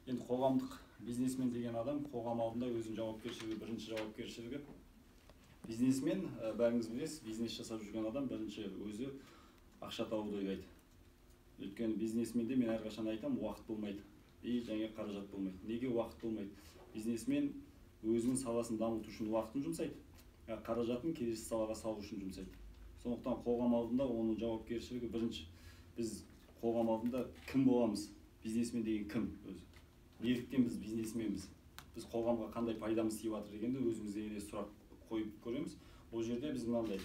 Енді қоғамдық бизнесмен деген адам қоғам алдында өзінің жауапкершілігі, бірінші жауапкершілігі. Бизнесмен, бәріңіз білесіз, бизнес жасап жүрген адам бірінші өзі ақша табуды ойлайды. Өйткені бизнесменде, мен әрқашан айтамын, уақыт болмайды и және қаражат болмайды. Неге уақыт болмайды? Бизнесмен өзінің саласын дамыту үшін уақытын жұмсайды, қаражатын келесі салаға салу үшін жұмсайды. Сондықтан қоғам алдында оның жауапкершілігі бірінші. Біз қоғам алдында кім боламыз? Бизнесмен деген кім өзі? Неліктен біз бизнесменбіз? Біз қоғамға қандай пайдамыз тиіп жатыр дегенді өзімізге де сұрақ қойып көреміз. Ол жерде біз мынандай,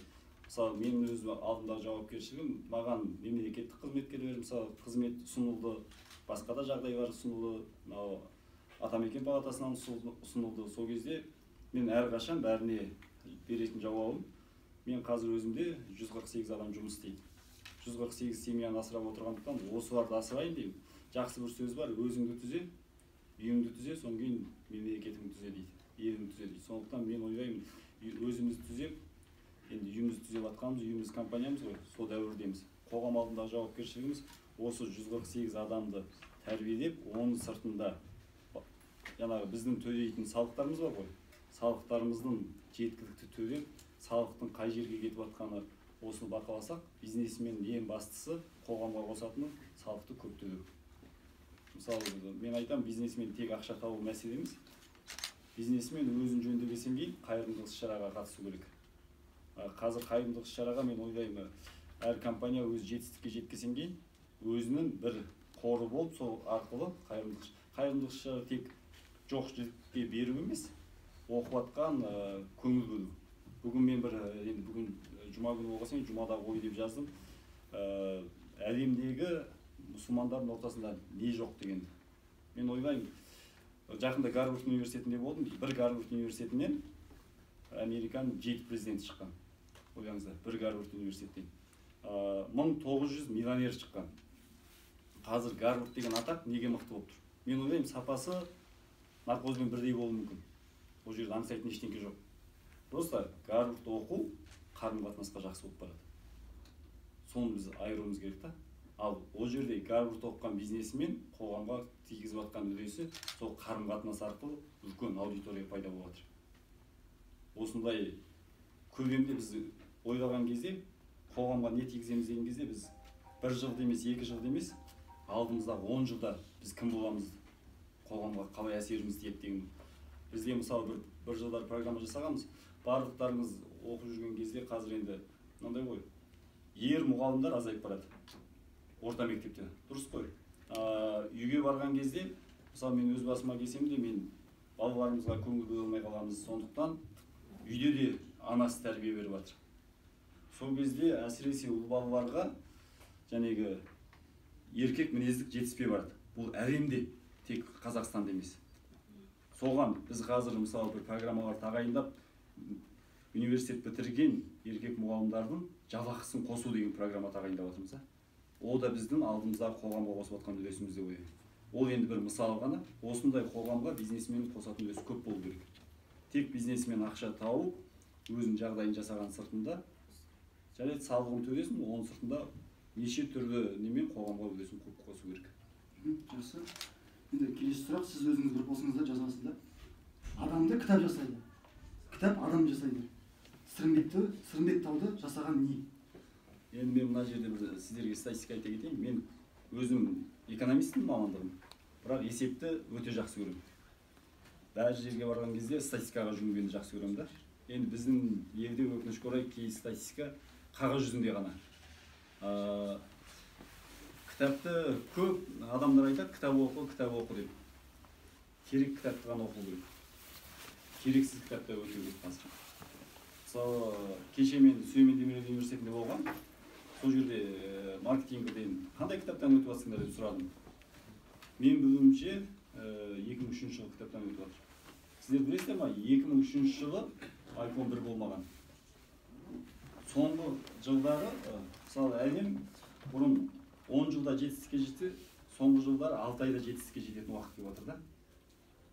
мысалы, менің өз алдымдағы жауапкершілігім, маған мемлекеттік қызметкерлер, мысалы, қызмет ұсынылды, басқа да жағдайлар ұсынылды, мынау Атамекен палатасынан ұсынылды. Сол кезде мен әрқашан бәріне беретін жауабым, мен қазір өзімде 148 адам жұмыс істейді. 148 семьяны асырап отырғандықтан осыларды асырайын деймін. Жақсы бір сөз бар, өзіңді түзе, үйіңді түзе, содан кейін мемлекетіңді түзе дейді, еліңді түзе дейді. Сондықтан мен ойлаймын, өзімізді түзеп, енді үйімізді түзеп жатқанымыз, үйіміз компаниямыз ғой, сол дәуірдеміз. Қоғам алдындағы жауапкершілігіміз осы 148 адамды тәрбиелеп, оның сыртында жаңағы біздің төлейтін салықтарымыз бар ғой, салықтарымыздың жеткілікті төлеп, салықтың қай жерге кетіп жатқаны осыны бақыласақ, бизнесмен ең бастысы қоғамға қосатыны салықты көп төлеу. Мысалы, мен айтамын, бизнесмен тек ақша табу мәселе емес, бизнесмен өзін жөндегесен кейін қайырымдылық іс-шараға қатысу керек. Қазір қайырымдылық іс-шараға мен ойлаймын, әр компания өз жетістікке жеткесен кейін өзінің бір қоры болып, сол арқылы қайырымдылық іс-шара тек жоқ жігітке беру емес, оқып жатқан көңіл бөлу. Бүгін мен бір, енді бүгін жұма күні болған соң жұмадағы ой деп жаздым. Әлемдегі мұсылмандардың ортасында не жоқ дегенді. Мен ойлаймын, жақында Гарвард университетінде болдым. Бір Гарвард университетінен Американың 7 президенті шыққан. Ойлаңыздар, бір Гарвард университеттен. 1900 миллионер шыққан. Қазір Гарвард деген атақ неге мықты болып тұр? Мен ойлаймын, сапасы наркозбен бірдей болуы мүмкін. Ол жерде аңсайтын ештеңе жоқ. Просто Гарвардта оқу қарым-қатынасқа жақсы болып барады. Соны біз айыруымыз керек та. Ал ол жерде Гарвардта оқыған бизнесмен қоғамға тигізіп жатқан үлесі сол қарым-қатынас арқылы үлкен аудитория пайда болып жатыр. Осындай көлемде біз ойлаған кезде, қоғамға не тигіземіз деген кезде біз бір жылда емес, 2 жылда емес, алдымыздағы 10 жылда біз кім боламыз, қоғамға қалай әсеріміз тиеді деген. Бізге мысалы бір жылдар программа жасағанбыз. Барлықтарыңыз оқып жүрген кезде қазір енді мынандай ғой, ер мұғалімдер азайып барады орта мектепте, дұрыс қой. Үйге барған кезде, мысалы, мен өз басыма келсем де, мен балаларымызға көңіл бөле алмай қаламыз. Сондықтан үйде де анасы тәрбие беріп жатыр. Сол кезде әсіресе ұл балаларға жәнегі еркек мінездік жетіспей барады. Бұл әлемде, тек Қазақстанда емес. Соған біз қазір мысалы бір программалар тағайындап, университет бітірген еркек мұғалімдардың жалақысын қосу деген программа тағайындап жатырмыз. Ол да біздің алдымыздағы қоғамға қосып жатқан үлесіміз деп ойлаймын. Ол енді бір мысал ғана. Осындай қоғамға бизнесмен қосатын үлесі көп болу керек. Тек бизнесмен ақша тауып, өзінің жағдайын жасаған сыртында, және салығын төлесін, оның сыртында неше түрлі немен қоғамға үлесін көп қосу керек. Жақсы. Енді келесі сұрақ, сіз өзіңіз бір постыңызда жазасыз да. Адамды кітап жасайды. Кітап адам жасайды. Сырымбет тауды жасаған не? Енді мен мына жерде бір сіздерге статистика айта кетейін. Мен өзім экономистпін мамандығым, бірақ есепті өте жақсы көремін. Бәр жерге барған кезде статистикаға жүгінгенді жақсы көремін да. Енді біздің елде өкінішке орай кей статистика қағаз жүзінде ғана. Кітапты көп адамдар айтады, кітап оқы, кітап оқы деп. Керек кітапты ғана оқу керек. Керексіз кітапты өте көп қазір. Мысалы, кеше мен Сүлеймен Демирел университетінде болғам. Сол жерде маркетингіден қандай кітаптан өтіп жатсыңдар деп сұрадым. Мен білуімше, 2003 жылғы кітаптан өтіп жатыр. Сіздер білесіздер ма, 2003 жылы iPhone 1 болмаған. Соңғы жылдары, мысалы, әлем бұрын 10 жылда жетістікке жетсе, соңғы жылдары 6 айда жетістікке жететін уақыт келіп жатыр да.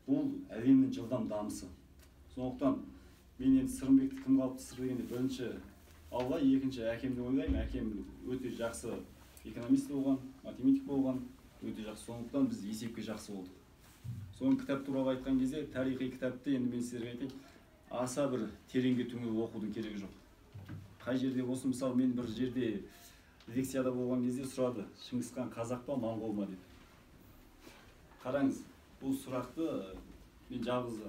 Бұл әлемнің жылдам дамысы. Сондықтан мен енді Сырымбекті кім қалыптастырды дегенде бірінші Алла, екінші әкем деп ойлаймын. Әкем өте жақсы экономист болған, математик болған, өте жақсы. Сондықтан біз есепке жақсы болдық. Соны кітап туралы айтқан кезде, тарихи кітапты енді мен сіздерге айтайын, аса бір тереңге түңіліп оқудың керегі жоқ. Қай жерде болсын, мысалы мен бір жерде лекцияда болған кезде сұрады, Шыңғысхан қазақ па, моңғол ма деп. Қараңыз, бұл сұрақты мен жалғыз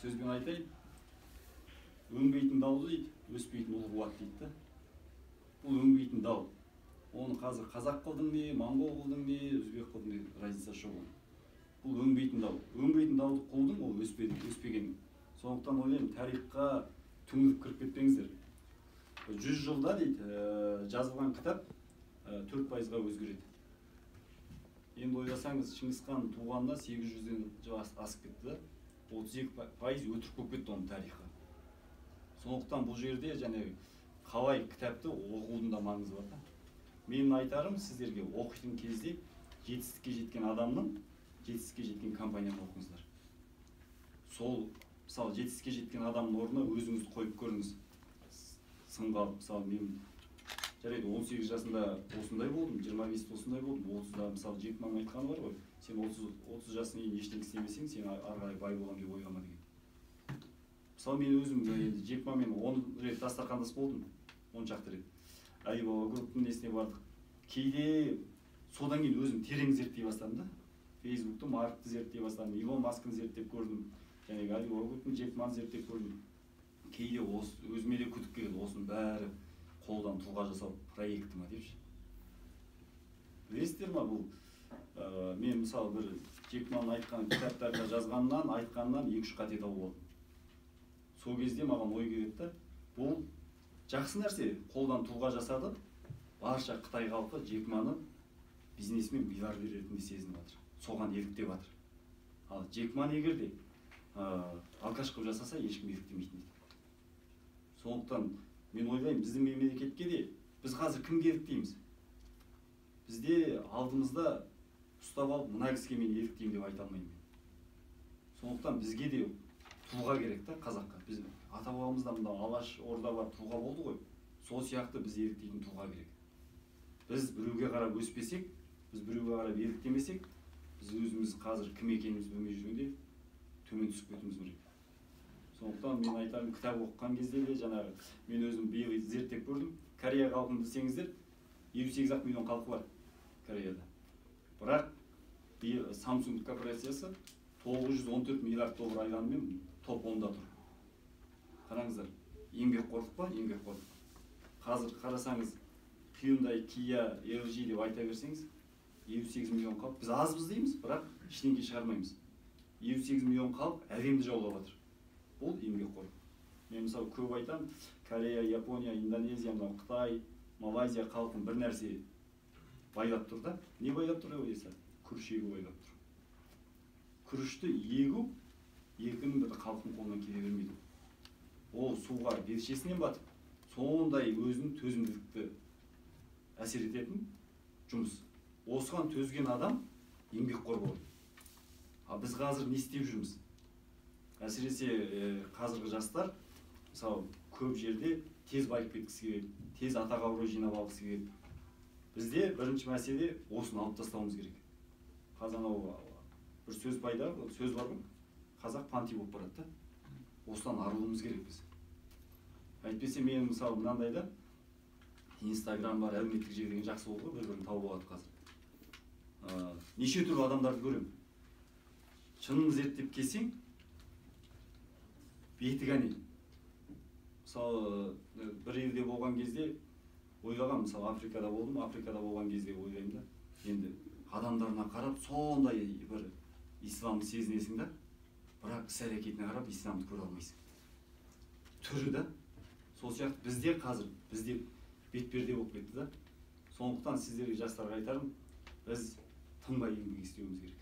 сөзбен айтайын. Өнбейтін дау дейді, өспейтін ұл қуат дейді да. Бұл өнбейтін дау. Оны қазір қазақ қылдың не, моңғол қылдың не, өзбек қылдың не, разница жоқ оның. Бұл өнбейтін дау. Өнбейтін дауды қылдың, ол өспеді, өспеген. Сондықтан ойлаймын, тарихқа түңіліп кіріп кетпеңіздер. 100 жылда дейді, жазылған кітап 4%-ға өзгереді. Енді ойласаңыз, Шыңғысхан туғанына 800-ден жыл асып кетті да, 32% өтірік болып кетті оның тарихы. Сондықтан бұл жерде және қалай кітапты оқудың да маңызы бар да. Менің айтарым сіздерге, оқитын кезде жетістікке жеткен адамның, жетістікке жеткен компанияны оқыңыздар. Сол, мысалы, жетістікке жеткен адамның орнына өзіңізді қойып көріңіз. Сынға алып, мысалы, мен жарайды, 18 жасында осындай болдым, 25-те осындай болдым, 30-да, мысалы, Джек Маның айтқаны бар ғой, сен 30 жасыңа дейін ештеңе істемесең, сен ары қарай бай боламын деп ойлама деген. Мысалы, мен өзім енді Джек Мамен 10 рет дастархандас болдым, 10 шақты рет. Алибаба групптың несіне бардық. Кейде содан кейін өзім терең зерттей бастадым да. Фейсбукты, Маркті зерттей бастадым, Илон Маскны зерттеп көрдім, және Алибаба групптың Джек Маны зерттеп көрдім. Кейде өзіме де күдік келеді, осының бәрі қолдан тұлға жасау проекті ма депші. Білесіздер ма, бұл мен мысалы бір Джек Маның айтқан кітаптарда жазғаннан, айтқаннан 2-3 қате тауып алдым. Сол кезде маған ой келеді да, бұл жақсы нәрсе, қолдан тұлға жасады, барша Қытай халқы Джек Маны бизнесмен миллиардер ретінде сезініп жатыр, соған еліктеп жатыр. Ал Джек Маны егер де алкаш қылып жасаса, ешкім еліктемейтін еді. Сондықтан мен ойлаймын, біздің мемлекетке де біз қазір кімге еліктейміз? Бізде алдымызда ұстап алып, мына кісіге мен еліктеймін деп айта алмаймын мен. Сондықтан бізге де тұлға керек та, қазаққа. Біз ата-бабамызда мында Алаш Орда бар, тұлға болды ғой. Сол сияқты біз еліктейтін тұлға керек. Біз біреуге қарап өспесек, біз біреуге қарап еліктемесек, біз өзіміз қазір кім екенімізді білмей жүргенде төмен түсіп кетуіміз керек. Сондықтан мен айтарым, кітап оқыған кезде де жаңағы мен өзім биыл зерттеп көрдім. Корея халқын білсеңіздер, 58 миллион халқы бар Кореяда. Бірақ биыл Samsung корпорациясы 914 миллиард доллар айланымен топ 10-да тұр. Қараңыздар, еңбекқорлық па? Еңбекқорлық. Қазір қарасаңыз, Hyundai, Kia, LG деп айта берсеңіз, 58 миллион халық. Біз азбыз дейміз, бірақ ештеңе шығармаймыз. 58 миллион халық әлемді жаулап жатыр. Бұл еңбекқорлық. Мен мысалы көп айтамын, Корея, Япония, Индонезия, мынау Қытай, Малайзия халқын бір нәрсе байлап тұр да. Не байлап тұр деп ойлайсыздар? Күріш егу байлап тұр. Күрішті егу екінің бір халықтың қолынан келе бермейді. Ол суға белшесінен батып, сондай өзінің төзімділікті әсер ететін жұмыс. Осыған төзген адам еңбекқор болады. А біз қазір не істеп жүрміз? Әсіресе қазіргі жастар, мысалы, көп жерде тез байып кеткісі келеді, тез атақ абырой жинап алғысы келеді. Бізде бірінші мәселе осыны алып тастауымыз керек. Қазір анау бір сөз пайда, сөз бар ғой, қазақ панти болып барады да. Осыдан арылуымыз керек біз. Әйтпесе мен мысалы мынандай да Инстаграм бар, әлеуметтік желі деген жақсы болды ғой, бір-бірін тауып алады қазір. Неше түрлі адамдарды көремін. Шынын зерттеп келсең, беті кәне. Мысалы, бір елде болған кезде ойлағам, мысалы, Африкада болдым, Африкада болған кезде ойлаймын да, енді адамдарына қарап сондай бір исламды сезінесің да, бірақ іс әрекетіне қарап исламды көре алмайсың. Түрі да. Сол сияқты бізде қазір, бізде бетперде болып кетті да. Сондықтан сіздерге, жастарға айтарым, біз тынбай еңбек істеуіміз керек.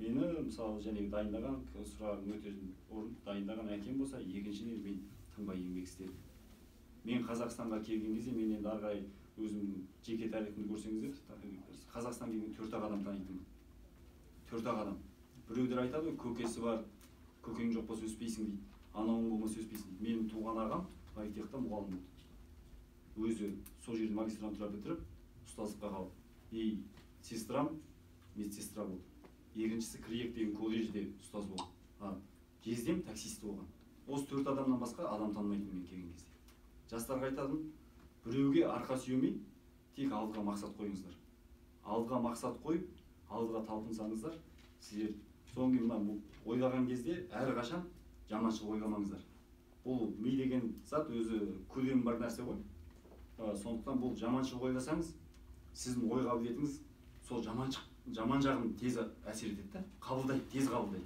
Мені, мысалы, және дайындаған, сұрағым өте орын, дайындаған әкем болса, екіншіден мен тынбай еңбек істедім. Мен Қазақстанға келген кезде, мен енді ары қарай өзімнің жеке тарихымды көрсеңіздер, Қазақстанға келген 4-ақ адам танитынмын. 4-ақ адам. Біреулер айтады ғой, көкесі бар, көкең жоқ болса өспейсің дейді, анауың болмаса өспейсің дейді. Менің туған ағам политехта мұғалім болды. Өзі сол жерде магистратура бітіріп, ұстаздыққа қалды. И сестрам медсестра болды. Екіншісі Криек деген колледжде ұстаз болған. Жездем таксист болған. Осы 4 адамнан басқа адам танымайтын мен келген кезде. Жастарға айтатыным, біреуге арқа сүйемей, тек алдыға мақсат қойыңыздар. Алдыға мақсат қойып, алдыға талпынсаңыздар, сіздер содан кейін мына ойлаған кезде әрқашан жаманшылық ойламаңыздар. Бұл ми деген зат өзі көлемі бар нәрсе ғой. Сондықтан бұл жаманшылық ойласаңыз, сіздің ой қабілетіңіз сол жаман жағын тез әсер етеді да, қабылдайды, тез қабылдайды.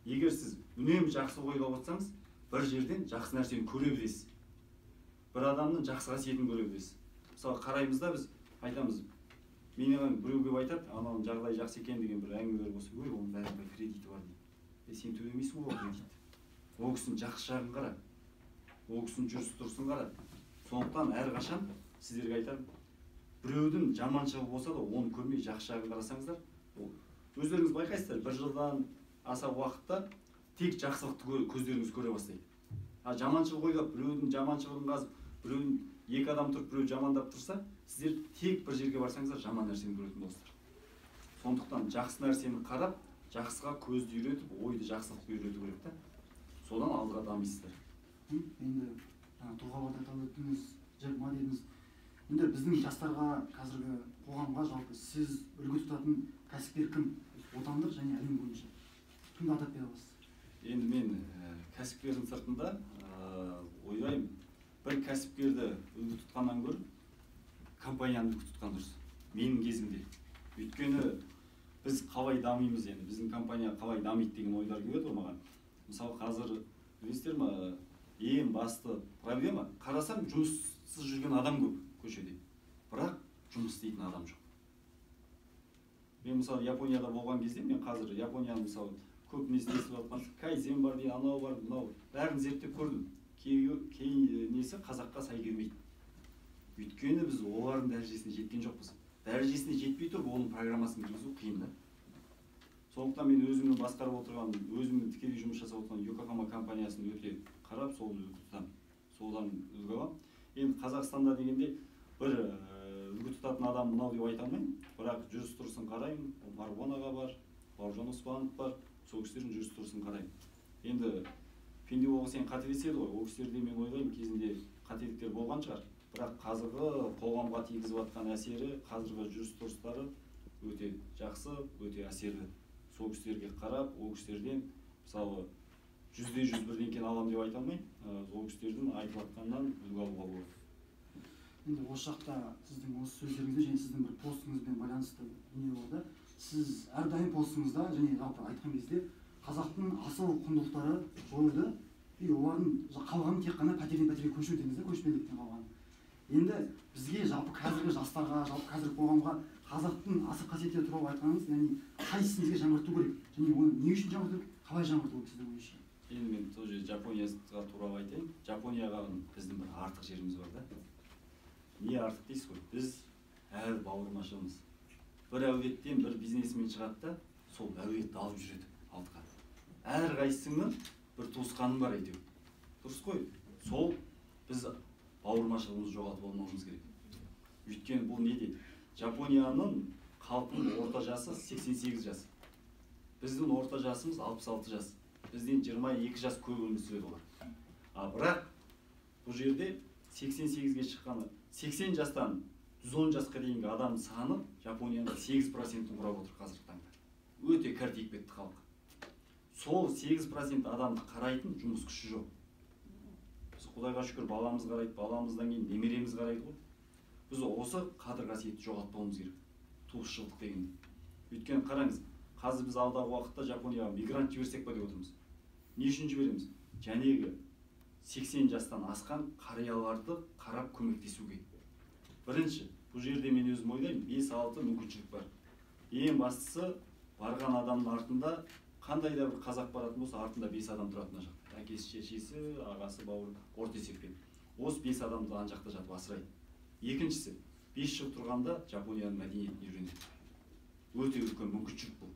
Егер сіз үнемі жақсы ойлап отырсаңыз, бір жерден жақсы нәрсені көре білесіз. Бір адамның жақсы қасиетін көре білесіз. Мысалы қараймыз да біз айтамыз, мен біреу келіп айтады, ананың жағдайы жақсы екен деген бір әңгімелер болса, ой, оның бәрінің кредиті бар дейді. Сен төлемейсің ғой ол кредитті. Ол кісінің жақсы жағын қара, ол кісінің жүріс тұрысын қара. Сондықтан әрқашан сіздерге айтарым, біреудің жаманшылығы болса да оны көрмей жақсы жағын қарасаңыздар, өздеріңіз байқайсыздар, бір жылдан аса уақытта тек жақсылықты көздеріңіз көре бастайды. А жаманшылық ойлап, біреудің жаманшылығын қазып, біреудің екі адам тұрып, біреу жамандап тұрса, сіздер тек бір жерге барсаңыздар жаман нәрсені көретін боласыздар. Сондықтан жақсы нәрсені қарап, жақсыға көзді үйретіп, ойды жақсылыққа үйрету керек та. Содан алдыға дамисыздар. Енді тұлғаларды атап өттіңіз, Джек Ма дедіңіз. Енді біздің жастарға, қазіргі қоғамға жалпы сіз үлгі тұтатын кәсіпкер кім? Отандық және әлем бойынша. Кімді атап бере аласыз? Енді мен кәсіпкердің сыртында ойлаймын, бір кәсіпкерді үлгі тұтқаннан гөрі компанияны үлгі тұтқан дұрыс. Менің кезімде. Өйткені біз қалай дамимыз енді, біздің компания қалай дамиды деген ойлар келеді ғой маған. Мысалы қазір білесіздер ме, ең басты проблема, қарасам жұмыссыз жүрген адам көп көшеде, бірақ жұмыс істейтін адам жоқ. Мен мысалы Японияда болған кезде, мен қазір Японияны мысалы көп несін естіп жатқан, кайдзен бар дейді, анау бар, мынау, бәрін зерттеп көрдім. Кей несі қазаққа сай келмейді. Өйткені біз олардың дәрежесіне жеткен жоқпыз. Дәрежесіне жетпей тұрып оның программасын кіргізу қиын да. Сондықтан мен өзімнің басқарып отырған, өзімнің тікелей жұмыс жасап отырған Йокохама компаниясын өте қарап, сол үлгі тұтамын. Содан үлгі аламын. Енді Қазақстанда дегенде бір үлгі тұтатын адам мынау деп айта алмаймын, бірақ жүріс тұрысын қараймын. Марғұлан аға бар, Бауыржан Оспанов бар, сол кісілердің жүріс тұрысын қараймын. Енді пенде болған сен қателеседі ғой, ол кісілерде мен ойлаймын кезінде қателіктер болған шығар, бірақ қазіргі қоғамға тигізіп жатқан әсері, қазіргі жүріс тұрыстары өте жақсы, өте әсерлі. Сол кісілерге қарап, ол кісілерден мысалы 100% бірдеңкені аламын деп айта алмаймын, ол кісілердің айтып жатқанынан үлгі алуға болады. Енді осы жақта сіздің осы сөздеріңізбен және сіздің бір постыңызбен байланысты дүние болды. Сіз әрдайым постыңызда және жалпы айтқан кезде қазақтың асыл құндылықтары жойылды, и олардың қалғаны тек қана пәтерден пәтерге көшу дедіңіз да, көшпенділіктен қалған. Енді бізге жалпы қазіргі жастарға, жалпы қазіргі қоғамға қазақтың асыл қасиеттері туралы айтқаныңыз, яғни қайсысын бізге жаңғырту керек және оны не үшін жаңғырту керек, қалай жаңғырту керек сіздің ойыңызша? Енді мен тоже Жапонияға туралы айтайын. Жапонияға біздің бір артық жеріміз бар да. Не артық дейсіз ғой? Біз әлі бауырмашылмыз. Бір әулеттен бір бизнесмен шығады да, сол әулетті алып жүреді алдыға. Әрқайсысының бір туысқаны бар әйтеуір. Дұрыс қой? Сол біз бауырмашылығымызды жоғалтып алмауымыз керек. Өйткені бұл не дейді? Жапонияның халқының орта жасы 88 жас. Біздің орта жасымыз 66 жас. Бізден 22 жас көп өмір сүреді олар. А бірақ бұл жерде 88-ге шыққаны 80 жастан 110 жасқа дейінгі адам саны Жапонияның 8%-ін құрап отыр қазіргі таңда. Өте кәртейіп кетті халық. Сол 8% адамды қарайтын жұмыс күші жоқ. Біз Құдайға шүкір баламыз қарайды, баламыздан кейін немереміз қарайды ғой. Біз осы қадір қасиетті жоғалтпауымыз керек. Туысшылдық дегенде. Өйткені қараңыз, қазір біз алдағы уақытта Жапонияға мигрант жіберсек па деп отырмыз. Не үшін жібереміз? Жәнегі 80 жастан асқан қарияларды қарап көмектесуге. Бірінші, бұл жерде мен өзім ойлаймын, 5-6 мүмкіншілік бар. Ең бастысы, барған адамның артында қандай да бір қазақ баратын болса, артында 5 адам тұрады мына жақта. Әкесі, шешесі, ағасы, бауыры, орта есеппен. Осы 5 адамды ана жақта жатып асырайды. Екіншісі, 5 жыл тұрғанда Жапонияның мәдениетін үйренеді. Өте үлкен мүмкіншілік бұл.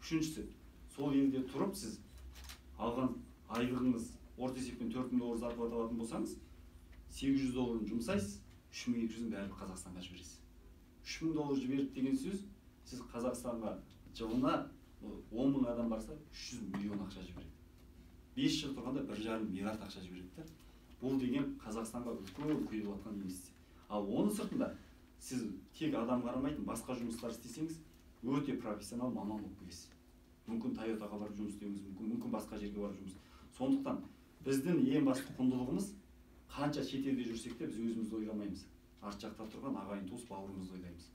Үшіншісі, сол елде тұрып сіз алған айлығыңыз орта есеппен 4000 доллар зарплата алатын болсаңыз, 800 долларын жұмсайсыз, 3200-ін бәрібір Қазақстанға жібересіз. 3000 доллар жіберіп деген сөз, сіз Қазақстанға жылына 10 мың адам барса 300 миллион ақша жібереді. 5 жыл тұрғанда 1,5 миллиард ақша жібереді да. Бұл деген Қазақстанға үлкен құйылып жатқан инвестиция. Ал оның сыртында сіз тек адам қарамайтын басқа жұмыстар істесеңіз, өте профессионал маман болып келесіз. Мүмкін Тойотаға барып жұмыс істеуіңіз мүмкін, мүмкін басқа жерге барып жұмыс. Сондықтан біздің ең басты құндылығымыз, қанша шетелде жүрсек те біз өзімізді ойламаймыз. Арт жақта тұрған ағайын туыс бауырымызды ойлаймыз.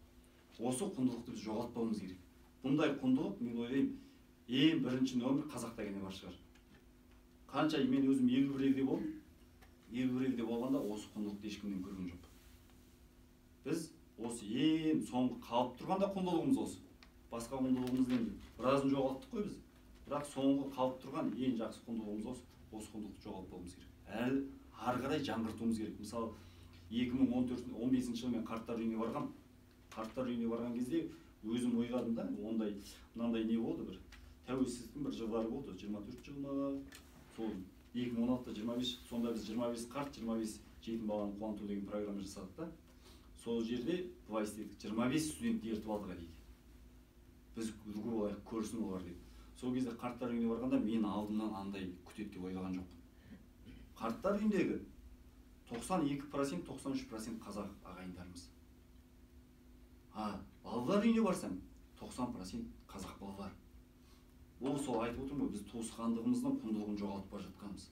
Осы құндылықты біз жоғалтпауымыз керек. Бұндай құндылық, мен ойлаймын, ең бірінші нөмір қазақта ғана бар шығар. Қанша мен өзім 51 елде болдым, 51 елде болғанда осы құндылықты ешкімнен көрген жоқпын. Біз осы ең соңғы қалып тұрғанда құндылығымыз осы. Басқа құндылығымызды енді біразын жоғалттық қой біз. Бірақ соңғы қалып тұрған ең жақсы құндылығымыз осы. Осы құндылықты жоғалтпауымыз керек. Әлі ары қарай жаңғыртуымыз керек. Мысалы, 2014-15 жылы мен қарттар үйіне барғам. Қарттар үйіне барған кезде өзім ойладым да, ондай мынандай не болды, бір тәуелсіздіктің бір жылдары болды, 24 жыл ма, сол 2016-да 25, сонда біз 25 қарт, 25 жетім баланы қуанту деген программа жасадық та. Сол жерде былай істедік, 25 студентті ертіп алдық әдейі. Біз үлгі болайық, көрсін олар деп. Сол кезде қарттар үйіне барғанда мен алдымнан андай күтеді деп ойлаған жоқпын. Қарттар үйіндегі 92%, 93% қазақ ағайындарымыз. А балалар үйіне барсам, 90% қазақ балалар. Ол сол айтып отырмын ғой, біз туысқандығымыздың құндылығын жоғалтып бара жатқанбыз.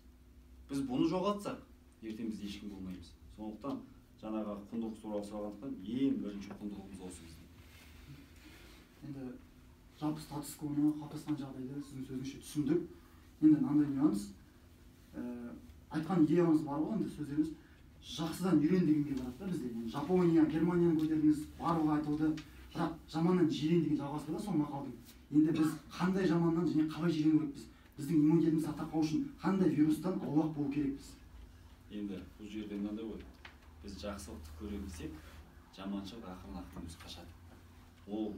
Біз бұны жоғалтсақ, ертең біз ешкім болмаймыз. Сондықтан жаңағы құндылық туралы сұрағандықтан ең бірінші құндылығымыз осы біздің. Енді жалпы статус-квоны, қалыптасқан жағдайды сіздің сөзіңізше түсіндік. Енді мынандай нюанс, айтқан идеямыз бар ғой, енді сөздеріңіз жақсыдан үйрен дегенге барады да бізде. Енді Жапония, Германияны көтердіңіз, барлығы айтылды, бірақ жаманнан жирен деген жалғасы бар да сол мақалдың. Енді біз қандай жаманнан және қалай жирену керекпіз? Біздің иммунитетімізді сақтап қалу үшін қандай вирустан аулақ болу керекпіз? Енді бұл жерде мынандай ғой, біз жақсылықты көре білсек, жаманшылық ақырын ақырын өзі қашады. Ол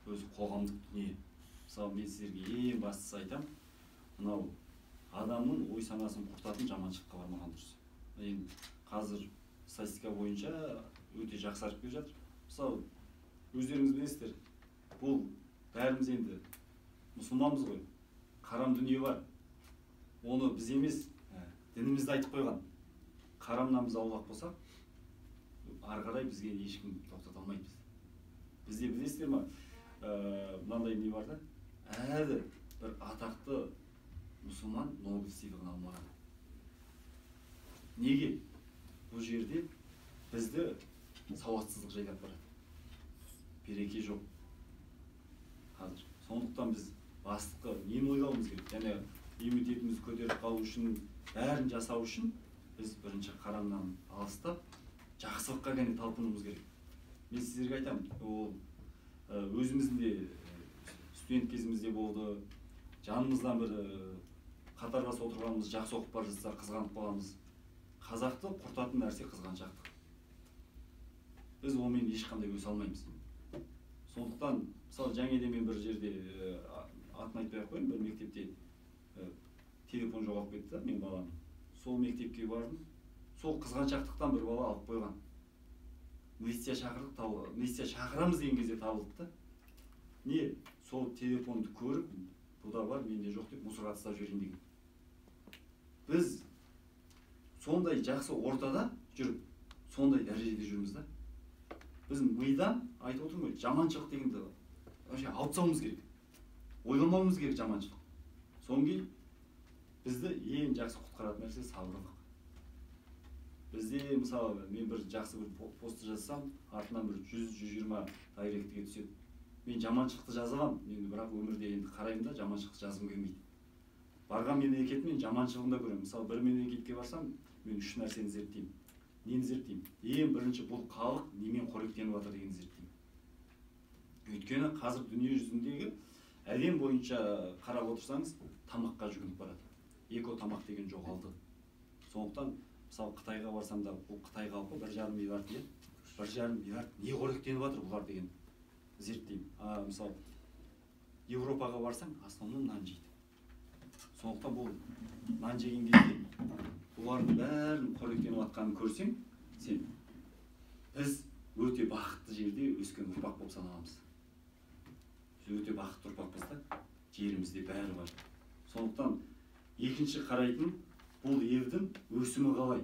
өзі қоғамдық дүние. Мысалы, мен сіздерге ең бастысы айтамын, мынау адамның ой санасын құртатын жаманшылыққа бармаған дұрыс. Енді қазір статистика бойынша өте жақсарып келе жатыр. Мысалы, өздеріңіз білесіздер, бұл бәріміз енді мұсылманбыз ғой, харам дүние бар. Оны біз емес, дінімізді айтып қойған. Харамнан біз аулақ болсақ, ары қарай бізге ешкім тоқтата алмайды бізді. Бізде білесіздер ма, мынандай не бар да, әлі бір атақты мұсылман Нобель сыйлығын алмаған. Неге? Бұл жерде бізді сауатсыздық жайлап барады. Береке жоқ қазір. Сондықтан біз бастыққа нені ойлауымыз керек? Және иммунитетімізді көтеріп қалу үшін, бәрін жасау үшін біз бірінші харамнан алыстап, жақсылыққа ғана талпынуымыз керек. Мен сіздерге айтамын, ол өзіміздің де студент кезімізде болды, жанымыздан бір қатарлас отырғанымыз жақсы оқып бара жатса қызғанып қаламыз. Қазақты құртатын нәрсе қызғаншақтық. Біз онымен ешқандай өсе алмаймыз. Сондықтан, мысалы, жаңа де мен бір жерде, атын айтпай ақ қояйын, бір мектепте телефон жоғалып кетті да мен баламның. Сол мектепке бардым, сол қызғаншақтықтан бір бала алып қойған. Милиция шақырдық, милиция шақырамыз деген кезде табылды да. Не, сол телефонды көріп, бұда бар, менде жоқ деп мусорға тастап жіберейін деген. Біз сондай жақсы ортада жүріп, сондай дәрежеде жүрміз да. Біз мидан айтып отырмын ғой, жаманшылық дегенді вообще алып тастауымыз керек. Ойламауымыз керек жаманшылық. Содан кейін бізді ең жақсы құтқаратын нәрсе сабырлық. Бізде, мысалы, мен бір жақсы бір постты жазсам, артынан бір 100-120 директіге түседі. Мен жаманшылықты жаза аламын, енді бірақ өмірде енді қараймын да, жаманшылықты жазғым келмейді. Барған мемлекет мен жаманшылығын да көремін. Мысалы, бір мемлекетке барсам, мен үш нәрсені зерттеймін. Нені зерттеймін? Ең бірінші бұл халық немен қоректеніп жатыр дегенді зерттеймін. Өйткені қазір дүние жүзіндегі әлем бойынша қарап отырсаңыз, тамаққа жүгініп барады. Эко тамақ деген жоғалды. Сондықтан, мысалы, Қытайға барсам да, бұл Қытай халқы 1,5 миллиард ел, 1,5 миллиард не қоректеніп жатыр бұлар деген зерттеймін. Мысалы, Европаға барсаң, основном нан жейді. Сондықтан бұл нан жеген кезде бұлардың бәрін қоректеніп жатқанын көрсең, сен біз өте бақытты жерде өскен ұрпақ болып саналамыз. Біз өте бақытты ұрпақпыз да. Жерімізде бәрі бар. Сондықтан екінші қарайтын, бұл елдің өсімі қалай.